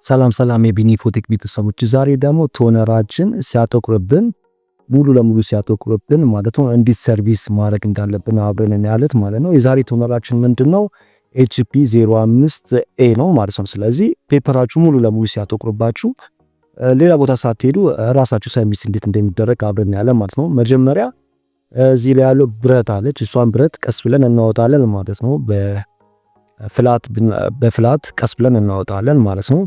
ሰላም ሰላም የቢኒ ፎቴክ ቤተሰቦች፣ ዛሬ ደግሞ toner ኣችን ሲያጠቁርብን፣ ሙሉ ለሙሉ ሲያጠቁርብን ማለት ነው፣ እንዴት service ማድረግ እንዳለብን አብረን እናያለን ማለት ነው። የዛሬ toner ኣችን ምንድነው? HP 05 A ነው ማለት ነው። ስለዚህ paper ኣችሁ ሙሉ ለሙሉ ሲያጠቁርባችሁ ሌላ ቦታ ሳትሄዱ ራሳችሁ service እንዴት እንደሚደረግ አብረን እናያለን ማለት ነው። መጀመሪያ እዚህ ላይ ያለው ብረት አለች። እሷን ብረት ቀስ ብለን እናወጣለን ማለት ነው። በ flat ቀስ ብለን እናወጣለን ማለት ነው።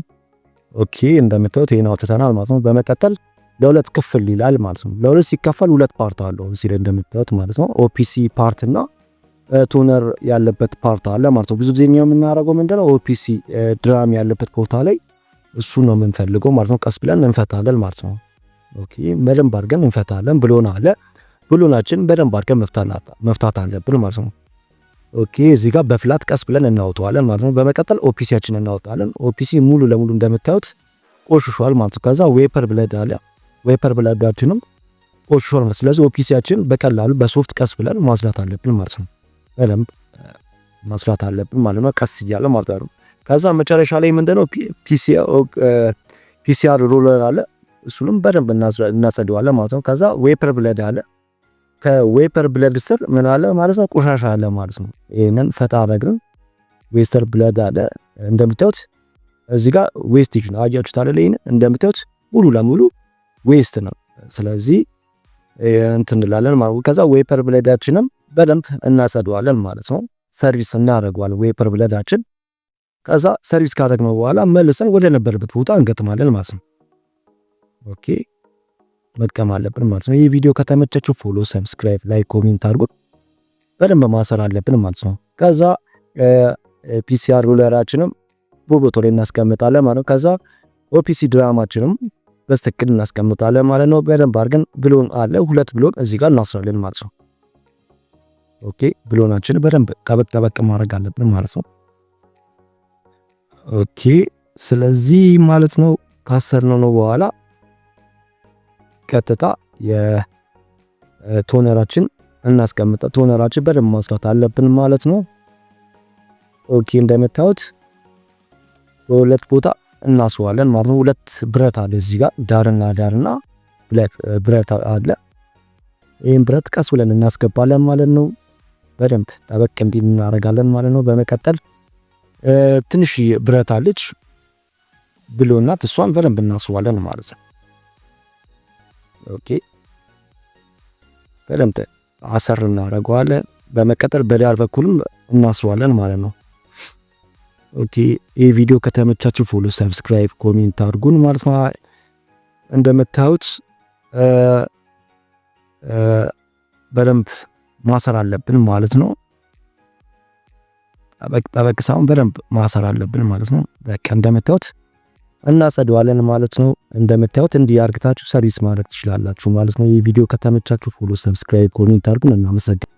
Okay፣ እንደምታዩት ይሄን አውጥተናል ማለት ነው። በመቀጠል ለሁለት ክፍል ይላል ማለት ነው። ለሁለት ሲከፈል ሁለት part አለው እዚህ ላይ እንደምታዩት ማለት ነው። OPC part እና toner ያለበት part አለ ማለት ነው። ብዙ ጊዜ እኛ የምናደርገው ምንድነው? OPC drum ያለበት ቦታ ላይ እሱ ነው የምንፈልገው ማለት ነው። ቀስ ብለን እንፈታለን ማለት ነው። Okay፣ በደንብ አድርገን እንፈታለን። ብሎን አለ፣ ብሎናችን በደንብ አድርገን መፍታት አለብን ማለት ነው። Okay፣ እዚህ ጋር በ flat ቀስ ብለን እናወጣዋለን ማለት ነው። በመቀጠል OPC ያችን እናወጣለን። OPC ሙሉ ለሙሉ እንደምታዩት ቆሽሿል ማለት ነው። ከዛ wiper blade አለ። Wiper blade ኣችንም ቆሽሿል ማለት። ስለዚህ OPC ያችን በቀላሉ በሶፍት ቀስ ብለን ማጽዳት አለብን ማለት ነው። በደንብ ማጽዳት አለብን ማለት ነው። ቀስ እያለ ማለት ነው። ከዛ መጨረሻ ላይ ምንድነው? PCR roller አለ። እሱንም በደንብ እናጸደዋለን ማለት ነው። ከዛ wiper blade አለ። ከ wiper blade ስር ምን አለ ማለት ነው? ቆሻሻ አለ ማለት ነው። ይሄንን ፈታ አደረግን። Wiper blade አለ፣ እንደምታዩት እዚህ ጋር wastage ነው። አያችሁት አይደል? ይሄን እንደምታዩት ሙሉ ለሙሉ waste ነው። ስለዚህ እንትን እንላለን ማለት ነው። ከዛ wiper blade ኣችንም በደንብ እናጸደዋለን ማለት ነው። Service እናደርገዋለን wiper blade ኣችን። ከዛ service ካደረግነው በኋላ መልሰን ወደ ነበረበት ቦታ እንገጥማለን ማለት ነው። Okay፣ መጥቀም አለብን ማለት ነው። ይህ ቪዲዮ ከተመቻችሁ follow፣ subscribe፣ like፣ comment አድርጉ። በደንብ ማሰር አለብን ማለት ነው። ከዛ PCR roller ኣችንም በቦታው ላይ እናስቀምጣለን ማለት ነው። ከዛ OPC drum ኣችንም በትክክል እናስቀምጣለን ማለት ነው። በደንብ አድርገን ብሎን አለ፣ ሁለት ብሎን እዚህ ጋር እናስራለን ማለት ነው። Okay፣ ብሎናችን በደንብ ጠበቅ ጠበቅ ማድረግ አለብን ማለት ነው። Okay፣ ስለዚህ ማለት ነው ካሰርነው ነው በኋላ ቀጥታ የ toner ኣችን እናስቀምጠ toner ኣችን በደንብ ማጽዳት አለብን ማለት ነው። Okay፣ እንደምታዩት በሁለት ቦታ እናስዋለን ማለት ነው። ሁለት ብረት አለ እዚህ ጋር፣ ዳርና ዳርና ብረት አለ። ይህን ብረት ቀስ ብለን እናስገባለን ማለት ነው። በደንብ ጠበቅ እንዲል እናደርጋለን ማለት ነው። በመቀጠል ትንሽ ብረት አለች፣ ብሎናት፣ እሷን በደንብ እናስዋለን ማለት ነው። Okay፣ በደንብ አሰር እናደርገዋለን። በመቀጠል በዳር በኩልም እናስዋለን ማለት ነው። Okay፣ ይህ ቪዲዮ ከተመቻችሁ follow፣ subscribe፣ comment አድርጉን ማለት ነው። እንደምታዩት በደንብ ማሰር አለብን ማለት ነው። ጠበቅ ጠበቅ ሳይሆን በደንብ ማሰር አለብን ማለት ነው። በቃ እንደምታዩት እናጸደዋለን ማለት ነው። እንደምታዩት እንዲህ አርግታችሁ service ማድረግ ትችላላችሁ ማለት ነው። ይህ ቪዲዮ ከተመቻችሁ follow፣ subscribe፣ comment አድርጉን። እናመሰግናለን።